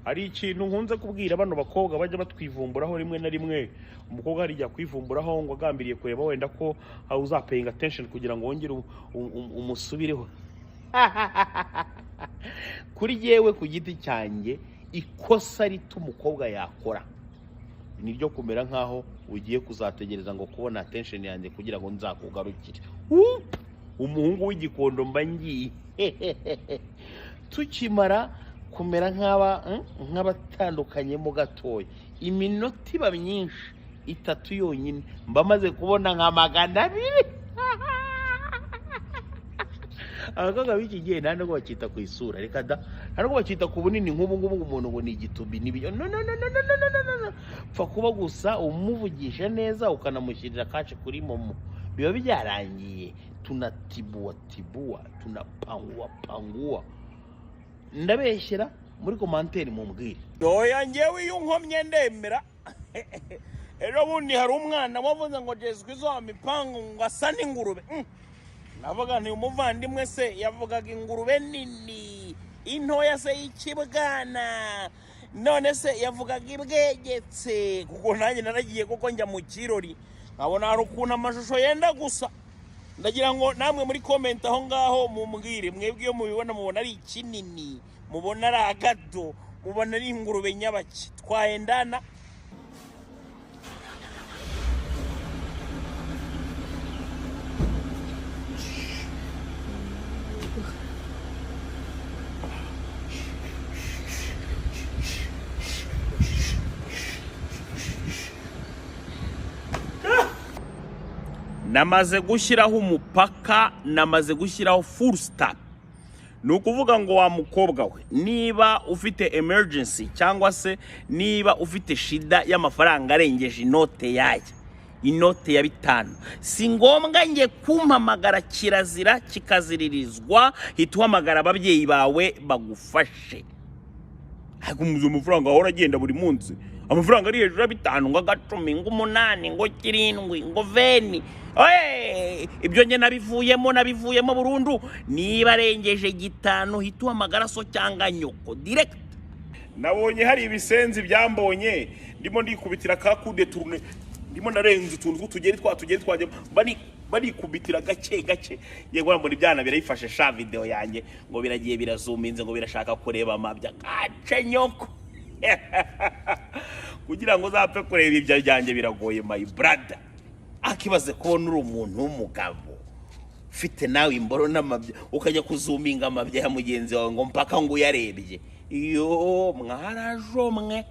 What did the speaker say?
Hari ikintu nkunze kubwira bano bakobwa bajya batwivumburaho rimwe na rimwe. Umukobwa hari igihe akwivumburaho ngo agambiriye kureba wenda ko uzapayinga attention kugira ngo wongere umusubireho. Kuri yewe ku giti cyanjye, ikosa rito umukobwa yakora ni ryo kumera nk'aho ugiye kuzategereza ngo kubona attention yanjye kugira ngo nzakugarukire. Umuhungu w'igikondo mba ngiye tukimara kumera nk'abatandukanyemo gatoya, iminota iba myinshi 3 yonyine mba maze kubona nka 200. Abakobwa b'iki gihe nta nubwo bakita ku isura, reka da, nta nubwo bakita ku bunini. Nk'ubu ngubu umuntu ngo ni igitubi n'ibyo, no no no no no no no no no, pfa kuba gusa umuvugisha neza ukanamushyirira cash kuri momo, biba byarangiye. Tunatibua tibua, tunapangua pangua. Ndabeshyera? Muri commentaire mumbwire. Oya, ngewe iyo unkomye ndemera. Ejo bundi hari umwana wavuze ngo Jesu Kristo wa mipangu ngo asa n'ingurube. Navuga nti umuvandimwe se yavugaga ingurube nini, intoya se y'ikibwana, none se yavugaga ibwegetse? Kuko nanjye naragiye kuko njya mu kirori nkabona hari ukuntu amashusho yenda gusa. Ndagira ngo namwe muri comment aho ngaho mumbwire, mwebwe iyo mubibona mubona ari ikinini, mubona ari agato, mubona ari ingurube nyabaki? Twaendana. Namaze gushyiraho umupaka, namaze gushyiraho full stop. Ni ukuvuga ngo wa mukobwa we, niba ufite emergency cyangwa se niba ufite shida y'amafaranga arengeje inote yaya, inote ya 5, si ngombwa nge kumpamagara. Kirazira kikaziririzwa, hita uhamagara ababyeyi bawe bagufashe. Ariko umuzi amafaranga ahora agenda buri munsi, amafaranga ari hejuru ya 5, ngo agacumi, ngo 8, ngo 7, ngo 20. Oye, ibyo njye nabivuyemo, nabivuyemo burundu. Niba arengeje 5, hita uhamagara so cyangwa nyoko direct. Nabonye hari ibisenzi byambonye ndimo ndikubitira ka kude turune, ndimo narenza utuntu tw'utugeri twa tugeri twanjye, barikubitira gake gake. Yego, mbona ibyana birayifashe sha video yanjye, ngo biragiye birazuminze, ngo birashaka kureba amabya gace nyoko. Kugira ngo uzapfe kureba ibyo byanjye biragoye, my brother. Akibaze kubona uri umuntu w'umugabo ufite nawe imboro n'amabya, ukajya kuzuminga amabya ya mugenzi wawe ngo mpaka ngo uyarebye. Iyo mwarajomwe.